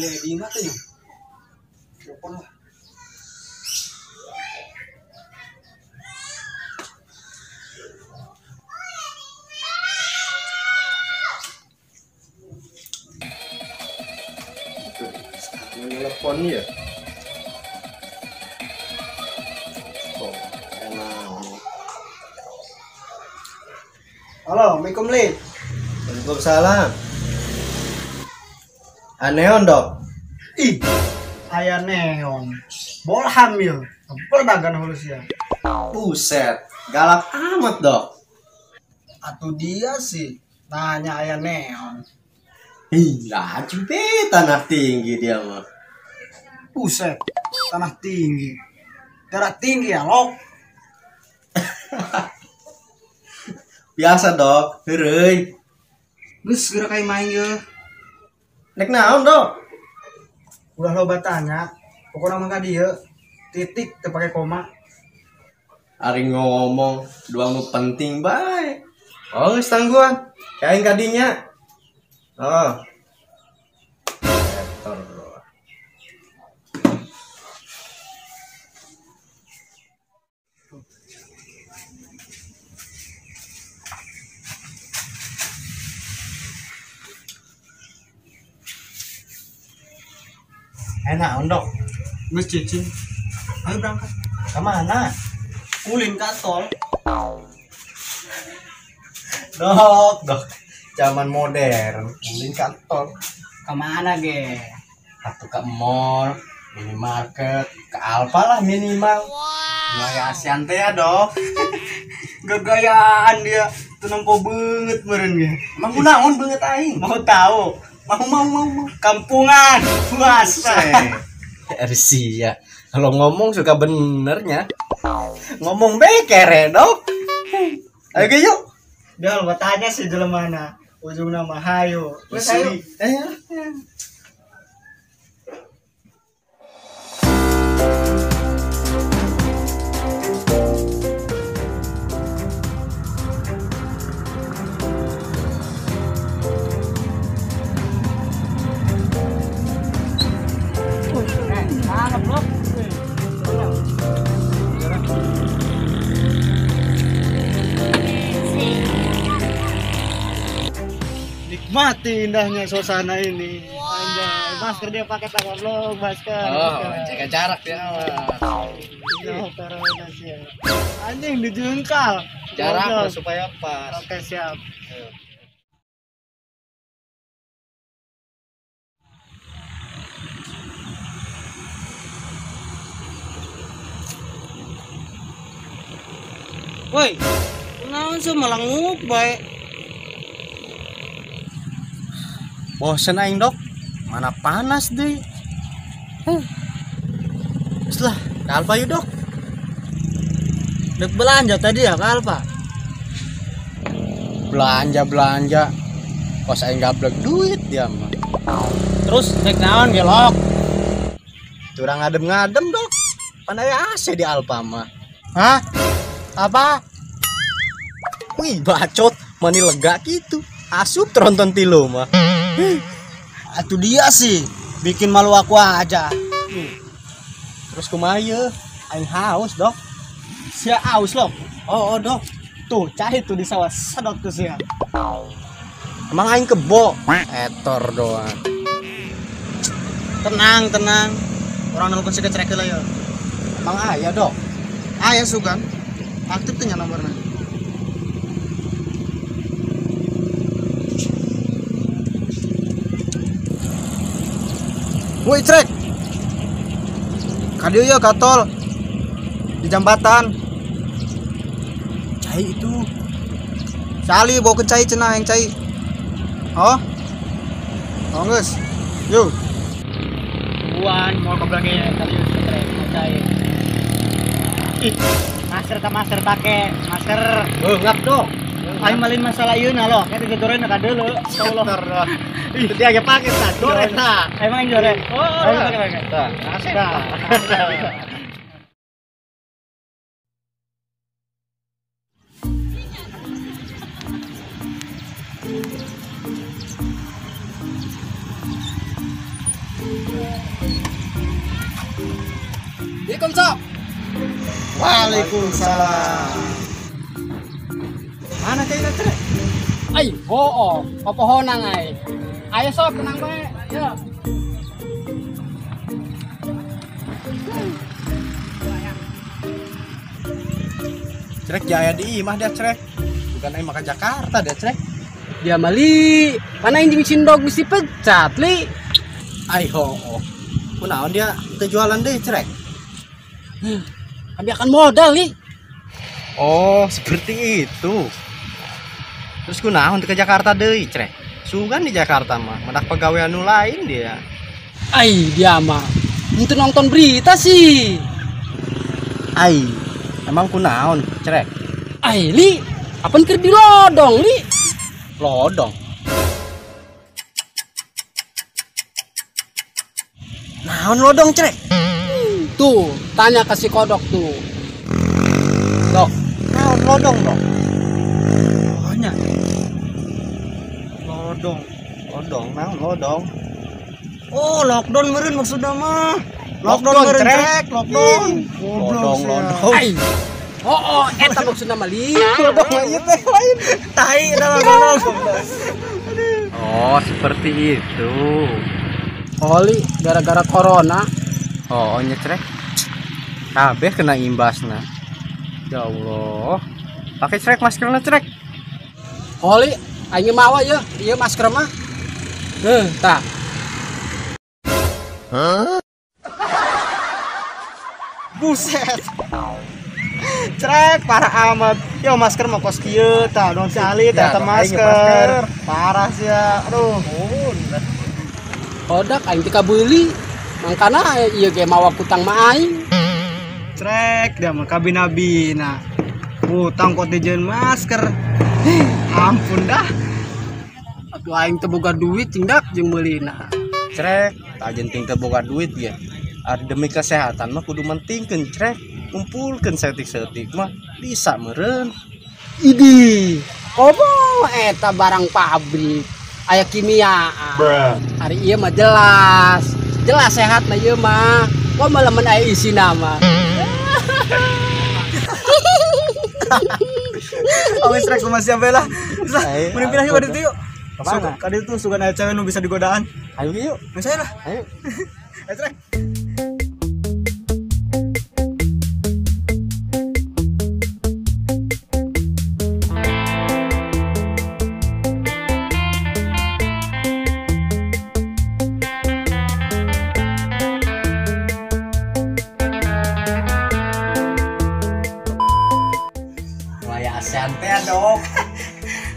Ali di imah teh nya. Telepon lah. Telepon ya. Oh, enak. Halo, Assalamualaikum Li. Waalaikumsalam. Aneon dok. Ih, aya neon. Bolham ya. Perdagangan halus ya. Buset, galak amat dok. Atuh dia sih nanya aya neon. Ih, laju be tanah tinggi dia mah. Buset, tanah tinggi. Darah tinggi ya, lok. Biasa dok, heureuy. Geus geura kayak main ye. Nek naon dok? Ulah loba tanya, pokoknya mah ka dieu. Titik teu pake koma. Ari ngomong dua nu penting bae. Oh, geus tangguhan. Kain kadinya. Oh. Etor. Enak dok. Geus cicing. Ayo berangkat. Ke mana? Ulin ka tol. Dok, dok. Zaman modern, ulin ka tol. Ke mana ge? Atau ke mall, minimarket, ke Alfa lah minimal. Wow. Gaya ASEAN teh ya, dok. Gagayaan dia. Tuh nempo beungeut meureun ge. Emang kunaon beungeut aing? Mau tahu? Mau. Kampungan puasa. RC ya. Kalau ngomong suka benernya. Ngomong bekere dok. Ayo ge yuk. Dah lo tanya sih jelema mana. Ujungna mah hayo. Wes ayo. Ayo. Nikmati indahnya suasana ini. Anjay, masker dia pakai tangan lo, masker. Oh, jaga jarak ya. Anjing dijungkal. Jarak supaya pas. Oke, siap. Woi, kunaon sih melenguk bae. Bosen aing dok, mana panas deh. Terus lah, ke Alfa yuk dok. Dek belanja tadi ya ke Alfa. Belanja, kos aing gablek duit dia mah. Terus dek naon gelok? Turang ngadem-ngadem dok, pan aya AC di Alfa mah. Hah? Apa? Wih bacot, mani lega gitu. Asup tronton tilu mah. Atuh dia sih bikin malu aku aja. Terus kumaha ye? Aing haus dok. Sia haus lo? Oh, dok. Tuh cai tuh di sawah sedot tuh sia. Emang aing kebo? Etor doang. Tenang. Orang nelpon si kecrek lah ya. Emang aya dok? Aya sugan. Aktif tuh nya nomornya. Woi trek, kadieu ya katol di jambatan. Cai itu, Cali bawa ke cai cenah yang cai. Oh, oh guys, yuk. Buan mau ke belakangnya kali trek mau cai. Ih, masker tak masker pakai masker. Oh ngap dong. Ayo malin masalah ieu na lo, kayak dijodorin ka deuleu. Tau lo. Ih, dia agak pakai ta, joret ta. Emang joret. Oh, pakai pakai. Tah, asik. Assalamualaikum sob. Waalaikumsalam. Mana caina Trek? Ai, hoo, popohonan ai. Ayo sob, tenang bae. Yo. Trek jaya di imah dia Trek. Bukan aing maka Jakarta dia Trek. Dia mali, mana ini sindog mesti pecat li. Ai hoo. Kunaon dia teu jualan deui Trek. Kami akan modal li. Oh, seperti itu. Terus kunaon ke Jakarta deui Trek. Sugan di Jakarta mah, mendak pegawai anu lain dia. Ai, dia mah untuk nonton berita sih. Ai, emang kunaon Trek? Ai li, apan keur di lodong li? Lodong. Naon lodong Trek? Tuh, tanya ke si kodok tuh. Dok, naon lodong dok? Banyak. Lodong, lodong, naon lodong? Oh, lockdown meureun maksudna mah. Lockdown meureun Trek, lockdown. Lodong, lodong. Ai. Oh, eta maksudna mah li. Lodong mah ieu teh lain. Tai eta mah lodong. Oh, seperti itu. Oh, li, gara-gara corona. Oh, nya Trek. Kabeh kena imbasna. Ya Allah. Pakai Trek maskerna Trek. Oh, li, aing mawa ya, ieu masker mah. Heuh, tah. Hah? Buset. Trek parah amat. Yo masker mah kos kieu tah, don si Ali tah eta masker. Parah sia. Aduh. Kodak aing teu kabeuli. Mangkana ieu ge mawa kutang mah aing. Trek dia mah kabina-bina. Hutang kok dijeun masker. Ampun dah. Atuh aing teu boga duit cingdak jeung meulina. Trek, tajen ting teu boga duit ge. Ari demi kesehatan mah kudu mentingkeun Trek. Kumpulkeun setik-setik mah bisa meureun. Idih, komo eta barang pabrik aya kimia. Ari ieu mah jelas. Jelas sehat na ieu mah. Komo lamun aya isina mah. Awas Trek kumaha siapa lah. Mending pindah yuk ka ditu yuk. Ka ditu sugan aya cewek nu bisa digodaan. Ayo yuk. Mun saya lah. Ayo. Ayo Trek. Santai dok.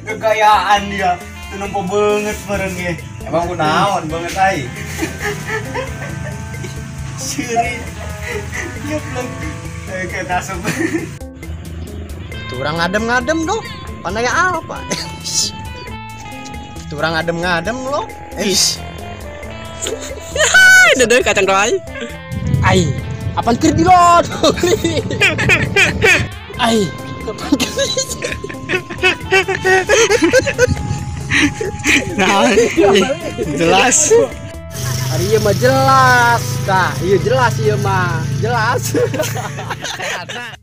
Kegayaan dia. Tuh nempo banget bareng ge. Emang kunaon banget ai. Suri. Nyeplek. Kayak tasuk. Turang ngadem-ngadem dok. Pandai apa? Turang ngadem-ngadem lo. Ish. Dede kacang doai. Ai, apaan keur di lodong? Ai. Nah, jelas. Hari ieu mah jelas. Tah, ieu jelas ieu mah. Jelas. Sehat.